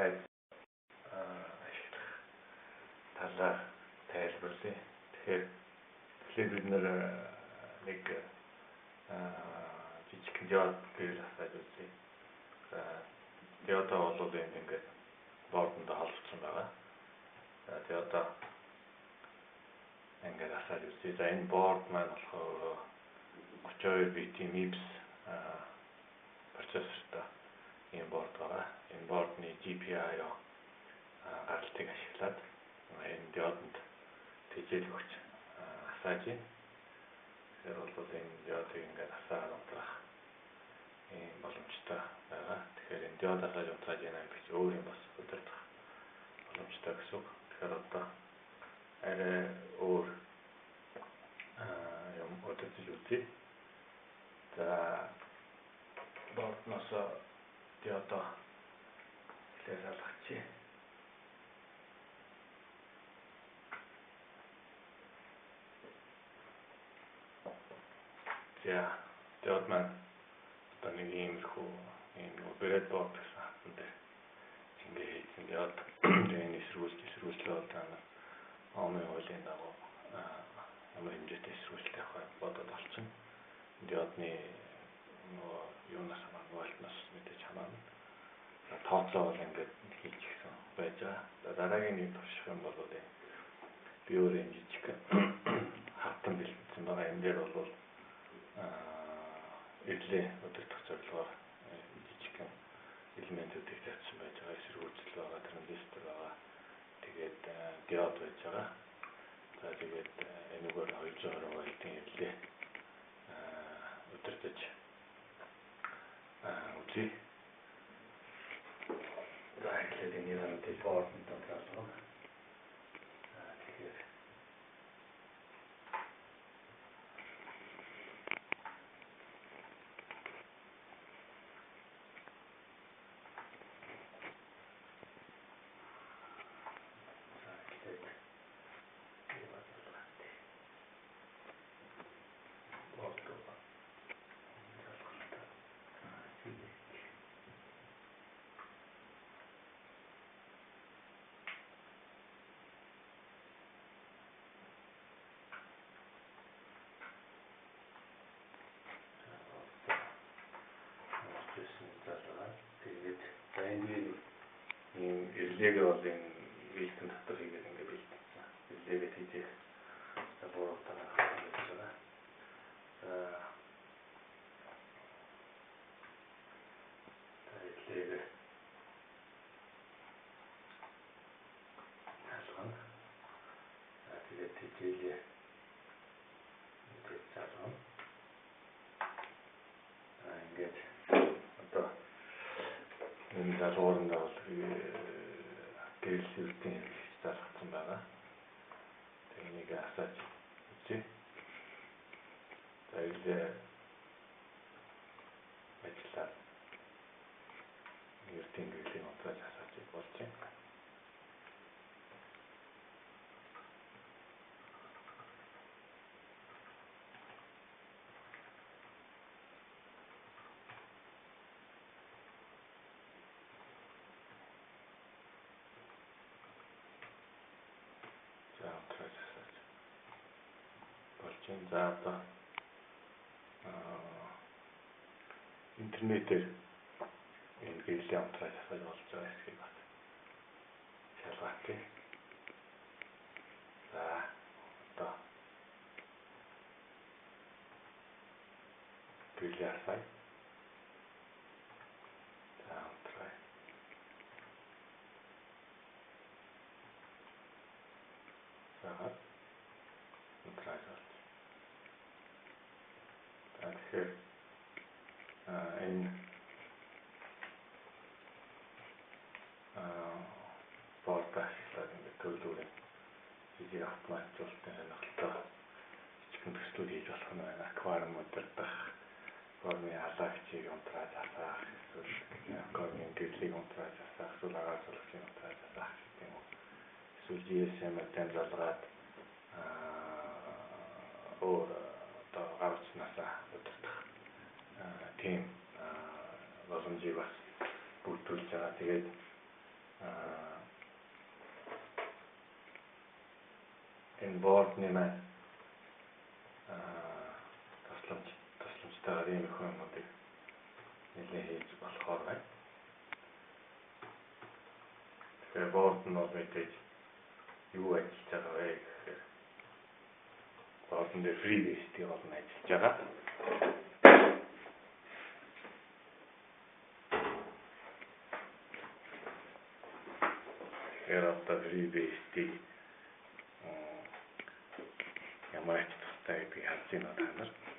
Хайз ашиглах талаар тайлбарлая. Тэгэхээр тэгэхээр бид нэг жижигхэн диод гэрэл асааж үзье. За, диодоо бол энд ингээд бордонд холбогдсон байгаа. За, диодоо ингээд асааж үзье. За, энэ борд маань болохоор 32 битийн MIPS процессортой ийм борд байгаа. Энэ бордны GPIO гаралтыг ашиглаад энэ диодонд тэжээл өгч асааж байна. Тэгэхээр бол энэ диодыг ингээд асаагаад унтраах ийм боломжтой байгаа. Тэгэхээр энэ диод асааж унтрааж байна гэдэг чинь өөр юм бас удирдах боломжтой гэсэн үг. Тэгэхээр одоо арай өөр юм удирдах үзье. За, бордноос диодоо эхлээд салгачих. За, диод маань одоо нэг иймэрхүү ийм нэг breadboard гэсэн хатан дээр ингээ хийсэн диод. Тэгээ энэ эсэргүүцлээ бол та нар Омын хуулийн дагуу ямар хэмжээтэй эсэргүүцэлтэй авах бодоод олчихно. Диодны нөгөө юунаас хамаарна, вольтноос мэдээж хамаарна. За, тооцоо бол ингээд хийж гисэн байж байгаа. За, дараагийн нэг турших юм бол энэ би өөрөө энэ жижиг хатан бэлтгэсэн байгаа. Энэ дээр бол ирлээ удирдах зорилгоор жижигхэн элементүүдийг тавьсан байж байгаа. Эсэргүүцэл байгаа, транзистор байгаа. Тэгээд диод байж байгаа. За, тэгээд энэгээр 220 вольтын ирлээ удирдах үзье. За, эхлээд энэ юмнуудыг бордонд тодорхойлгоно. За, тэгэхээр за, эхлээд борд руу залгалтай. Тэгээд за, энэ ийм ирлээгээ бол энэ вилтэн дотор хийгээд ингээд бэлтгэсэн. Ирлээгээ тийжэх за гурав дараа байж байгаа. За, ирлээгээ залгана. За, тэгээд тийжээлээ мэдээж залгана. За, ингээд одоо энэ залгуурандаа бол гэрэл эрдийн хэрэгч залгацсан байгаа. Тэгээ энийг асааж үзье. За, ирлээ ажиллаад эрдийн гэрлийг унтрааж асааж болж байна. За, унтрааж асааж болж байна. За, одоо интернетээр энэ гэрлээ унтрааж асааж болж байгаа хэсгийг бас шалгаах. За, одоо гэрлээ асаая. За, унтраая. За, унтрааж болж. За, тэгэхээр энэ борд ашиглаад ингээд төлөвлөрийн жижиг автоматжуулалтын сонирхолтой жижигхэн төслүүд хийж болох нь байна. Аквариум удирдах, аквариумын халагчийг унтрааж асаах, эсвэл аквариумын гэрлийг унтрааж асаах, эсвэл агаар зурагчийг унтрааж асаах гэдэг юм уу. Эсвэл GSM-ээр дамжуулгаад өөр одоо гар утснаасаа удирдах тийм боломжийг бас бүрдүүлж байгаа. Тэгээд Энэ board-ны маань тусламжтайгаар ийм их юмнуудыг нэлээд хийж болохоор байна. Тэгэхээр board нь бол мэдээж юу ажиллаж байгаа вэ гэхээр board-н дээр FreeBSD гол нь ажиллаж байгаа. Тэгэхээр одоо FreeBSD ямар ач тустай гэдгийг харж байна та нар.